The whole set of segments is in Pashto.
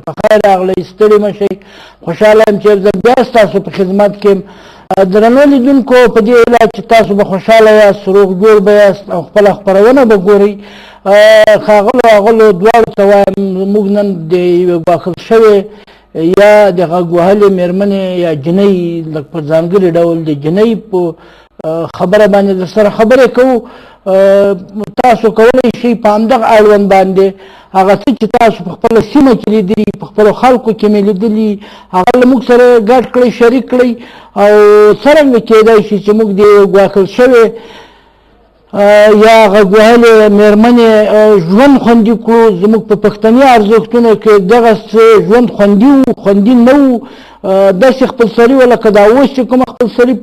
په خیر راغلئ، ستړي مه شئ. خوشحاله یم چې یو ځل بیا ستاسو په خدمت کې یم. درنو لیدونکو، په دې هیله چې تاسو به خوشحاله یاست، روغ جوړ به یاست او خپله خپرونه به ګورئ. ښاغلو اغلو دواړو ته وایم، موږ نن د یوې ګواښل شوې یا د غږ وهلې مېرمنې یا جنۍ، لږ په ځانګړي ډول د جنۍ په خبره باندې در سره خبرې کوو. تاسو کولی شئ په همدغه اړوند باندې هغه څه چې تاسو په خپله سیمه کې لیدلي، په خپلو خلکو کې مې لیدلي، هغه له موږ سره ګډ کړئ، شریک کړئ، او څرنګه کېدای شي چې موږ د ګواښل شوې یا غږ وهلې مېرمنې ژوند خوندي کړو. زموږ په پښتني ارزښتونو کې دغه څه ژوند خوندي و، خوندي نه و، داسې خپلسري وه لکه دا اوس چې کومه خپلسري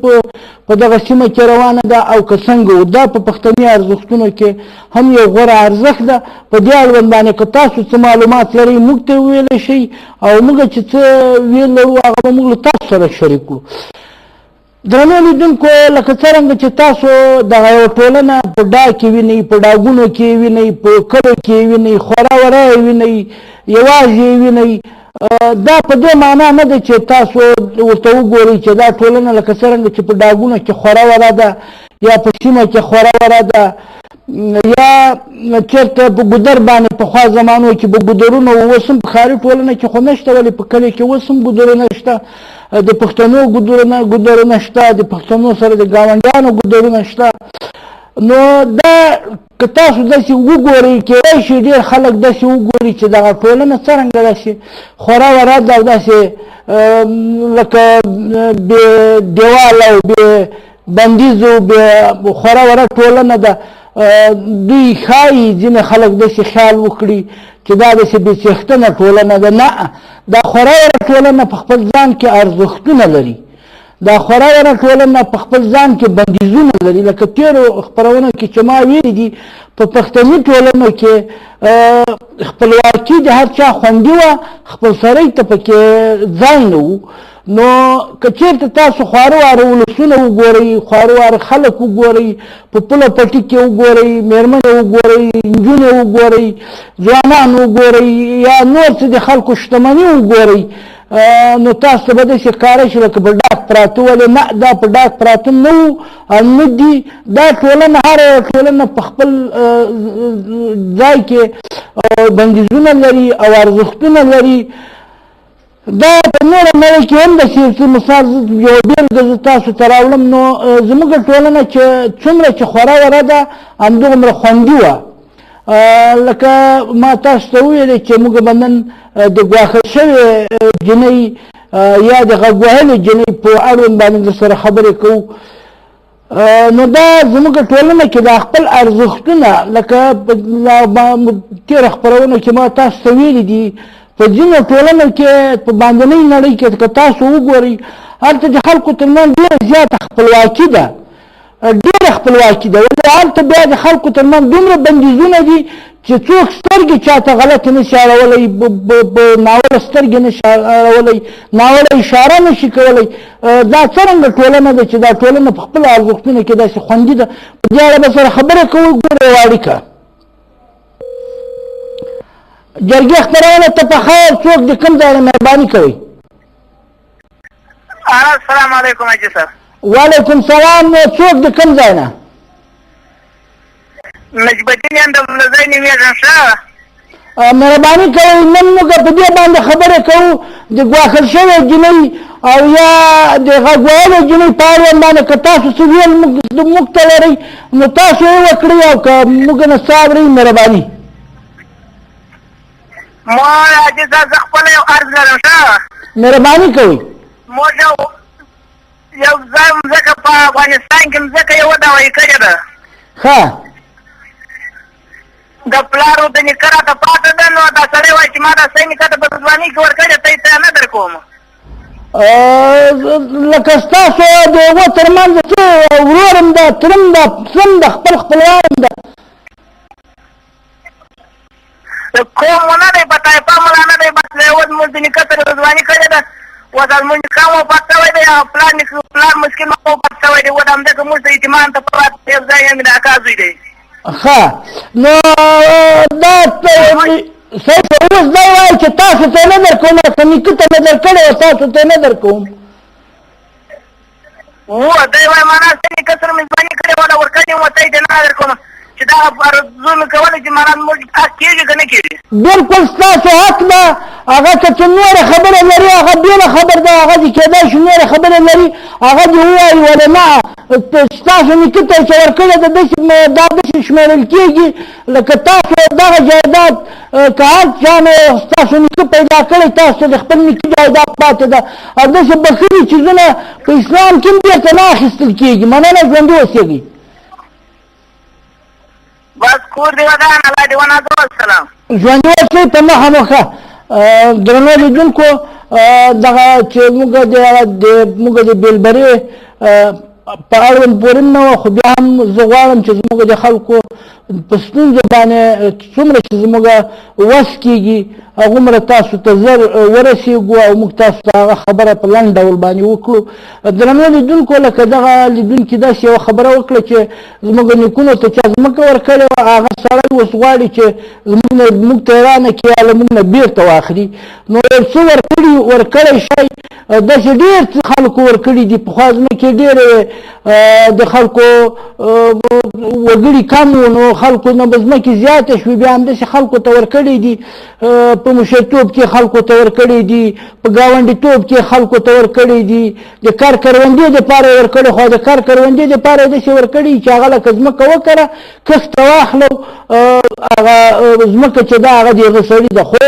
په دغه سیمه کې روانه ده، او که څنګه و. دا په پښتني ارزښتونو کې هم یو غوره ارزښت ده. په دې اړوند باندې که تاسو څه معلومات لرئ موږ ته ویلی شئ، او موږ چې څه ویل لرو هغه به موږ له تاسو سره شریک کړو. درنو لیدونکو، لکه څرنګه چې تاسو دغه یوه ټولنه په ډاګ کې وینئ، په ډاګونو کې وینئ، په کلو کې وینئ، خوره وره یې وینئ، یوازې یې وینئ، دا په دې معنا نه ده چې تاسو ورته وګورئ چې دا ټولنه لکه څرنګه چې په ډاګونو کې خوره وره ده، یا په سیمه کې خوره وره ده، یا چېرته په ګودر باندې پخوا زمانو کې به ګودرونه وو، اوس هم په ښاري ټولنه کې خو نشته، ولې په کلي کې اوس هم ګودرونه شته. د پښتنو ګودرونه شته، د پښتنو سره د ګاونډیانو ګودرونه شته. نو دا که تاسو داسې وګورئ، کېدای شي ډېر خلک داسې وګوري چې دغه ټولنه څرنګه داسې خوره وره ده او داسې لکه بې دیواله او بې بندیز او بې خوره وره ټولنه ده. دوی ښایي ځینې خلک داسې خیال وکړي چې دا داسې بې څښتنه ټولنه ده. نه، دا خوره وره ټولنه په خپل ځان کې ارزښتونه لري، دا خوره وره ټولنه په خپل ځان کې بندیزونه لري. لکه تېرو خپرونو کې چې ما ویلي دي، په پښتني ټولنو کې خپلواکي د هر چا خوندي وه، خپلسرۍ ته پکې ځای نه و. نو که چېرته تاسو خواره واره ولسونه وګورئ، خواره واره خلک وګورئ، په پوله پټي کې وګورئ، مېرمنې وګورئ، نجونې وګورئ، ځوانان وګورئ، یا نور څه د خلکو شتمني وګورئ، نو تاسو ته به داسې ښکاره شي لکه په ډاک پراته. ولې نه، دا په ډاک پراته نه وو او نه دي. دا ټولنه، هره یوه ټولنه په خپل ځای کې بندیزونه لري او ارزښتونه لري. دا په نوره نړۍ کې هم داسې یو څه مثال، یوه بېلګه زه تاسو ته راوړم. نو زموږ ټولنه چې څومره چې خوره وره ده، همدغومره خوندي وه. لکه ما تاسو ته وویلې چې موږ به نن د ګواښل شوې جنۍ یا د غږ وهلې جنۍ په اړوند باندې در سره خبرې کوو. نو دا زموږ ټولنه کې دا خپل ارزښتونه، لکه تېره خپرونه کې ما تاسو ته ویلي دي، په ځینو ټولنو کې په باندنۍ نړۍ کې که تاسو وګورئ، هلته د خلکو ترمنځ ډېره زیاته خپلواکي ده، ډېره خپلواکي ده، ولې هلته بیا د خلکو ترمنځ دومره بندیزونه دي چې څوک سترګې چاته غلطې نه شي اړولی، په ناوړه سترګې نه شي اړولی، ناوړه اشاره نه شي کولی. دا څرنګه ټولنه ده چې دا ټولنه په خپلو ارزښتونو کې داسې خوندي ده؟ په دې اړه به سره خبرې کوو. ګوره یوه اړیکه جرګې خپرونه ته په خیر، څوک د کوم ځای نه مهرباني کوئ؟ السلام علیکم حاجي صاحب. وعلیکم سلام، څوک د کوم ځای نه؟ نجیب الدین یم، د ځای نومېږم. ښه مهرباني کوئ، نن موږ په دې باندې خبرې کوو د ګواښل شوې جنۍ او یا د غږ وهلې جنۍ په اړوند باندې. که تاسو څه ویل موږ ته لرئ نو تاسو یې وکړئ، او که موږ نه څه اورئ مهرباني. ما حاجي صاحب زه خپله یو عرض لرم. ښه مهرباني کوئ. موږ یو ځای مځکه په افغانستان کې مځکه یوه دعوه کړې ده. ښه د پلار او د نیکه راته پاته ده، نو دا سړی وایي چې ما دا سړی نیکه ته په ځوانۍ کې ورکړې، ته یې ته نه درکوم. لکه ستاسو د هغو ترمنځ څه ورور هم ده، ترم ده، پسم ده، خپل خپلوان هم ده؟ کوم مو نه دی، په طایفه مو لا نه دی، بس یو زموږ د نیکه سره ځواني کړې ده. اوس زموږ نیکه هم وفات شوی دی، هغه پلار نیکه پلار مسکین هم وفات شوی دی. اوس همدغه موږ ته یتیمان ته پاتې یو ځای یم، د اکا زوی دی. ښه، نو دا صحیح شو. اوس دی وایي چې تاسو ته نه درکوم، که نیکه ته مې درکړی وه تاسو ته نه درکوم. هو دی وایي معنا ستا نیکه سره مې ځواني کړې وه، ورکړې مې وه، ته یې نه درکوم چې دا ارزو مې کوله چې معنا موږ حق کېږي که نه کېږي. بلکل ستاسو حق ده. هغه که څه نوره خبره لري هغه بېله خبر ده، هغه دې کېدای شي نوره خبره لري هغه دې ووایي، ولې نه ستاسو نیکه ته یې چې ورکړې ده داسې دا داسې شمېرل کېږي لکه تاسو دغه جایداد که هر چا نه ستاسو نیکه پیدا کړی تاسو ته د خپل نیکه جایداد پاتې ده، او داسې بښلي څیزونه په اسلام کې هم بېرته نه اخیستل کېږي. مننه، ژوندي اوسېږئ. بس کور دې ودان، الله دې ونازوه. سلام. ژوندي اوسئ، په مخه مو ښه. درنو لیدونکو، دغه چې موږ د بېلبرې په اړوند پورې نه وه، خو بیا هم زه غواړم چې زموږ د خلکو په ستونزو باندې څومره چې زموږ وس کېږي هغومره تاسو ته زر ورسېږو او موږ تاسو ته هغه خبره په لنډ ډول باندې وکړو. درنو لیدونکو، لکه دغه لیدونکي داسې یوه خبره وکړه چې زموږ نیکونو ته چا ځمکه ورکړې وه، هغه سړی اوس غواړي چې موږ ته یې رانه کړي یا له موږ نه بېرته واخلي. نو یو څه ورکړی شی داسې ډېر څه خلکو ورکړي دي. پخوا ځمکې ډېرې وې، د خلکو وګړي کم وو، نو خلکو نه به ځمکې زیاتې شوې، بیا همداسې خلکو ته ورکړي دي. په مشرتوب کې خلکو ته ورکړي دي، په ګاونډیتوب کې خلکو ته ورکړي دي، د کار کروندې دپاره یې ورکړي، خو د کار کروندې دپاره یې داسې ورکړي چې هغه لکه ځمکه وکره کښت ته واخلو، هغه ځمکه چې ده هغه د هغه سړي ده. خو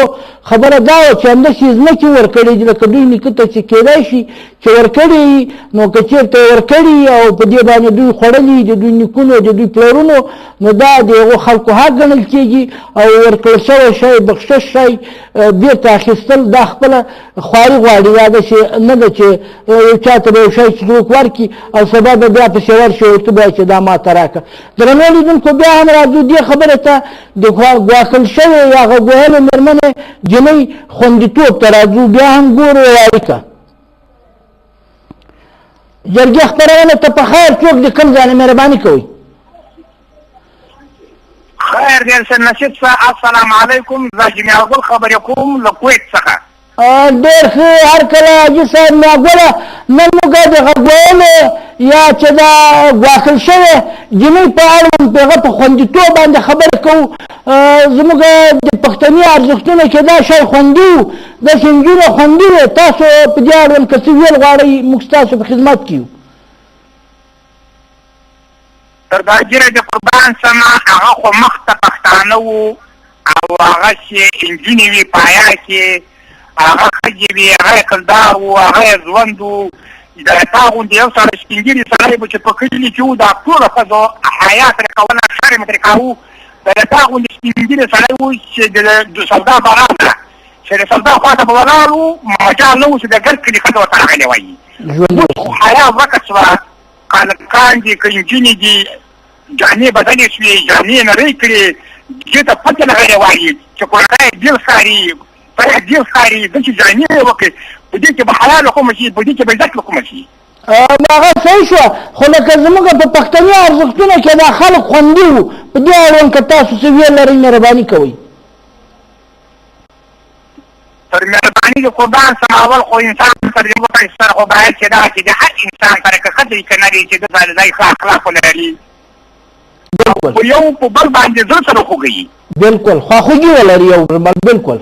خبره دا وه چې همداسې ځمکې ورکړي دي لکه دوی نیکه ته چې کېدای شي چې ورکړي، نو که چېرته یې ورکړي او په دې باندې دوی خوړلي، د دوی نیکونو د دوی پلرونو، نو دا د هغو خلکو حق ګڼل کېږي او ورکړل شوی شی بخشش شی بېرته اخیستل دا خپله خواري غواړي. دا داسې نه ده چې یو چا ته به یو شی څوک ورکړي او سبا به بیا پسې ورشي او ته به وایې چې دا ما ته راکړه. درنو لیدونکو، بیا هم راځو دې خبرې ته، د ګواښل شوې یا غږ وهلې مېرمنې جینۍ خوندیتوب ته راځو، بیا هم ګورو یوه اړیکه. جرګې خپرونه ته په خیر، څوک د کوم ځای نه مهرباني کوئ؟ خیر دی سر نصیب صاحب، السلام علیکم. زه جمعه ګل خبرې کوم له کویت څخه. ډېر ښه، هر کله حاجي صاحب میاګله. نن موږ د غږ ویلو یا چې دا ګواښل شوې جینۍ په اړوند په هغه په خوندیتوب باندې خبرې کوو. زموږ د پښتني ارزښتونو کې دا شی خوندي وو، داسې نجونې خوندي وې. تاسو په دې اړوند که څه ویل غواړئ موږ ستاسو په خدمت کې یو. سردار ږیره دې قربان سم، هغه خو مخته پښتانه وو او هغه چې نجونې وي په حیا کې، هغه ښځې وي، هغه یې کردار وو، هغه یې ژوند وو. د تا غوندې یو سړی سپین ږیري سړی به چې په کلي کې وو، دا ټوله ښځو حیا ترې کوله، شرم ترې کاوه. د تا غوندې سپین ږیري سړی وو چې د سودا بغا ده، چې د سودا خوا ته به ولاړ وو، مجال نه وو چې د ګرد کلي ښځه ورته راغلې وای. اوس خو حیا ورکه شوه، هلکان دي که نجونې دي، جامې بدلې شوې، جامې نرۍ کړې، دې ته پته لګلې وایي چې کورنۍ یې ډېر ښکاري، پرې ډېر ښکاري، داسې جامې یې وکړې، په دې کې به حیا له کومه شي، په دې کې به عزت له کومه شي؟ هغه صحیح شوه، خو لکه زموږ په پښتني ارزښتونو کې دا خلک خوندي وو. په دې اړوند که تاسو څه ویل لرئ مهرباني کوئ. تر مهرباني دې قربان سم. اول خو انسان سره دې وکړي سر خو باید چې دا چې د هر انسان سره که ښځه وي که نر وي چې د ځای ځای ښه اخلاق ولري، بالکل په یو په بل باندې زړه سره خوږوي، بالکل خواخوږي ولري یو بل، بالکل.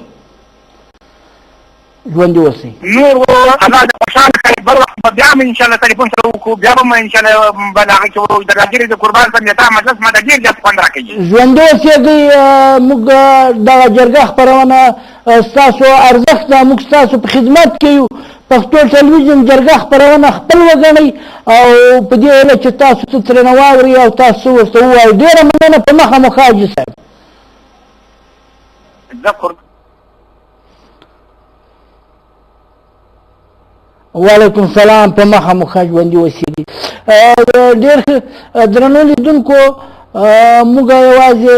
ژوندي اوسئ. نور الله دې خوشحاله کړي. بل وخت به بیا هم انشاءالله تلیفون سره وکړو، بیا به هم انشاءالله بل هغه کې د راګیرې د قربان سم د تا مجلس ما ته ډېر زیات خوند راکوي. ژوندي اوسېږئ. موږ دغه جرګه خپرونه ستاسو ارزښت ده، موږ ستاسو په خدمت کې یو. پښتو ټلویزیون جرګه خپرونه خپل وګڼئ او په دې هیله چې تاسو څه ترېنه واورئ او تاسو څه ورته ووایئ. ډېره مننه، په مخه مو ښه حاجي صاحب. وعلیکم سلام، په مخه مو ښه، ژوندي اوسېږئ. ډېر ښه. درنو لیدونکو، موږ یوازې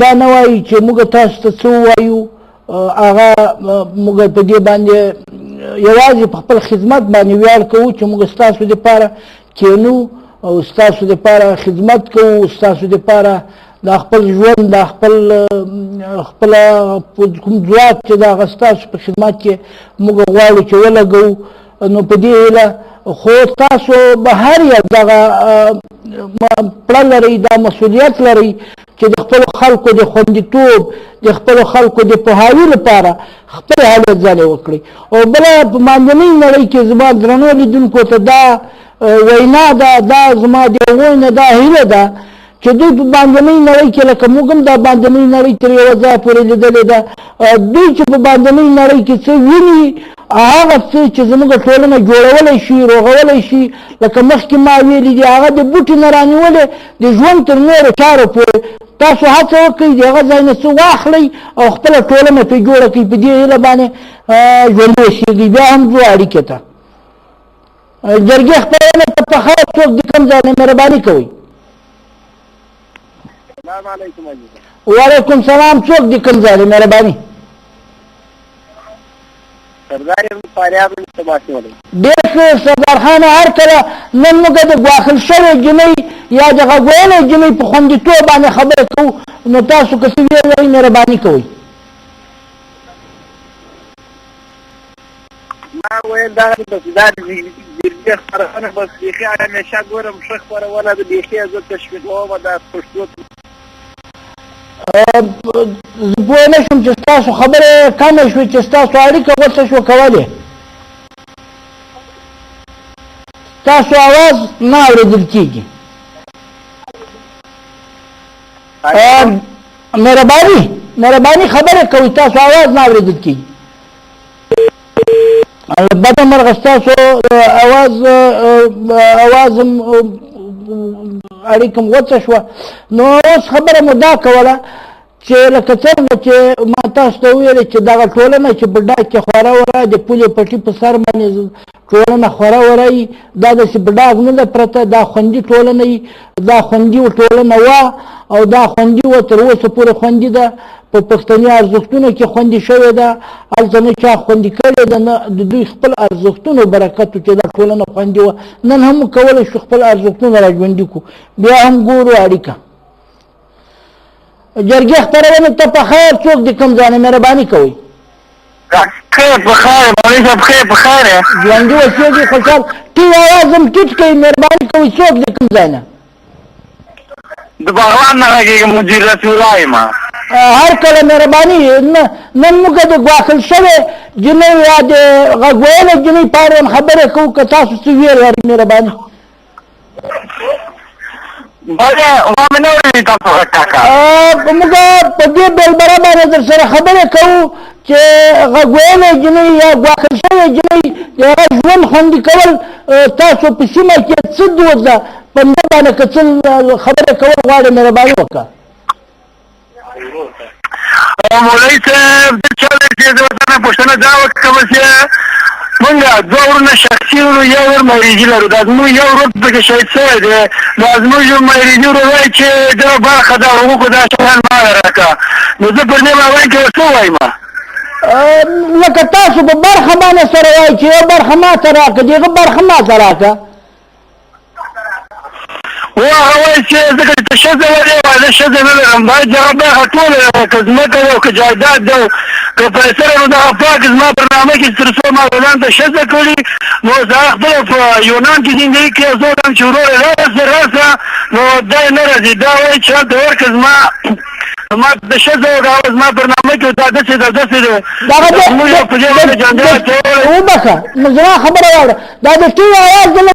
دا نه وایو چې موږ تاسو ته څه ووایو، هغه موږ په دې باندې یوازې په خپل خدمت باندې ویاړ کوو چې موږ ستاسو دپاره کینو او ستاسو دپاره خدمت کوو، ستاسو دپاره دا خپل ژوند، دا خپل خپل کوم ځواک چې دا هغه ستاسو په خدمت کې موږ غواړو چې ولګوو. نو په دې هیله خو تاسو به هر یو دغه پړه لرئ، دا مسؤلیت لرئ چې د خپلو خلکو د خوندیتوب، د خپلو خلکو د پوهاوي لپاره خپلې هلې ځلې وکړئ. او بله په باندنۍ نړۍ کې زما درنو لیدونکو ته دا وینا ده، دا زما د هغوی نه دا هیله ده چې دوی په باندنۍ نړۍ کې، لکه موږ هم دا باندنۍ نړۍ تر یوه ځایه پورې لیدلې ده، دوی چې په باندنۍ نړۍ کې څه ویني هغه څه چې زموږ ټولنه جوړولی شي، روغولی شي، لکه مخکې ما ویلي دي، هغه د بوټي نه رانیولې د ژوند تر نورو چارو پورې تاسو هڅه وکړئ د هغه ځای نه څه واخلئ او خپله ټولنه پرې جوړه کړئ. په دې هیله باندې ژوندي اوسېږئ. بیا هم ځو اړیکې ته. جرګې خپرونې ته په خیر، څوک د کوم ځای نه؟ مهرباني کوئ. سلام علیکم عزیزه. وعلیکم سلام، څوک د کوم ځای دی؟ مهرباني. سردار یم، فاریاب یم، تباسي ولې. ډېر ښه سردار خان، هر کله نن موږ د ګواښل شوې جینۍ یا د غږویلې جینۍ په خوندیتوب باندې خبرې کوو، نو تاسو که څه ویل لرئ مهرباني کوئ. ما ویل دا بس دا د جرګې خپرونه بس بیخي همیشه ګورم، ښه خپرونه ده، بیخي زه تشویقوم دا پښتو. زه پوه نه شوم چې ستاسو خبرې کمې شوې، چې ستاسو اړیکه غوڅه شوه، که ولې ستاسو اواز نه اورېدل کېږي. مهرباني مهرباني خبرې کوئ، تاسو اواز نه اورېدل کېږي. بده مرغه ستاسو اواز اواز هم اړیکه هم غوڅه شوه. نو اوس خبره مو دا کوله چې لکه څنګه چې ما تاسو ته وویل چې دغه ټولنه چې په ډاګ کې خوره وره د پولې پټي په سر باندې ټولنه خوره وره وي، دا داسې په ډاګ نه ده پرته، دا خوندي ټولنه وي، دا خوندي ټولنه وه او دا خوندي وه، تر اوسه پورې خوندي ده، په پښتني ارزښتونو کې خوندي شوې ده. هلته نه چا خوندي کړې ده، نه د دوی خپل ارزښتونو برکت و چې دا ټولنه خوندي وه. نن هم کولی شو خپل ارزښتونه راژوندي کړو. بیا هم ګورو اړیکه. جرګې خپرونې ته په خیر، څوک د کوم ځای نه؟ مهرباني کوئ. خیر په خیر مولوي صاحب، خیر په خیر. ژوندي اوسېږئ، خوشحال. ټیټ اواز هم ټیټ کړئ، مهرباني کوئ. څوک د کوم ځای نه؟ د بغلان نه غږېږم، مدیر رفیع الله یم. هر کله مهرباني. نن موږ د ګواښل شوې جینۍ یا د غږ ویلې جینۍ په اړوند خبرې کوو، که تاسو څه ویل لرئ مهرباني. بله ما مې نه اورېدی تاسو غږ کاکا. موږ په دې بېلبره باندې در سره خبرې کوو چې غږ ویلې جینۍ یا ګواښل شوې جینۍ د هغه ژوند خوندي کول تاسو په سیمه کې څه دود ده، په دې باندې که څه خبرې کول غواړئ مهرباني وکړه. مولوي صاحب د چا دی چې زه ورته پوښتنه دا وکړم چې مونږ دوه ورونه شخصي ورو، یو ورور مریضي لرو، دا زموږ یو ورور پکې شهید شوی دی، دا زموږ یو مریضي ورور وایي چې دا برخه ده حقوقو دا شیان ما له راکړه، نو زه پر دې باور کې ورته ووایم؟ لکه تاسو په برخه باندې سره وایي چې یو برخه ما ته راکړه، د هغه برخه ما ته راکړه. و هغه وایي چې ځکه چې ته ښځه لرې، وایي زه ښځه نه لرم، باید دغه برخه ټوله که ځمکه ده او که جایداد ده او که پیسې ده، نو دغه پاک زما پر نامه کې تر څو ما ځان ته ښځه کړي، نو زه خپله په یونان کې زندګي کوي، زه وایم چې وروره راسه راسه، نو دی نه راځي، دا وایي چې هلته ورکړه زما ما د ښځه او دا زما پر نامه کې دا داسې ده داسې ده. دغه موږ په دې باندې جنجال اچولی. وبخښه، زما خبره واوره، دا د ټي اواز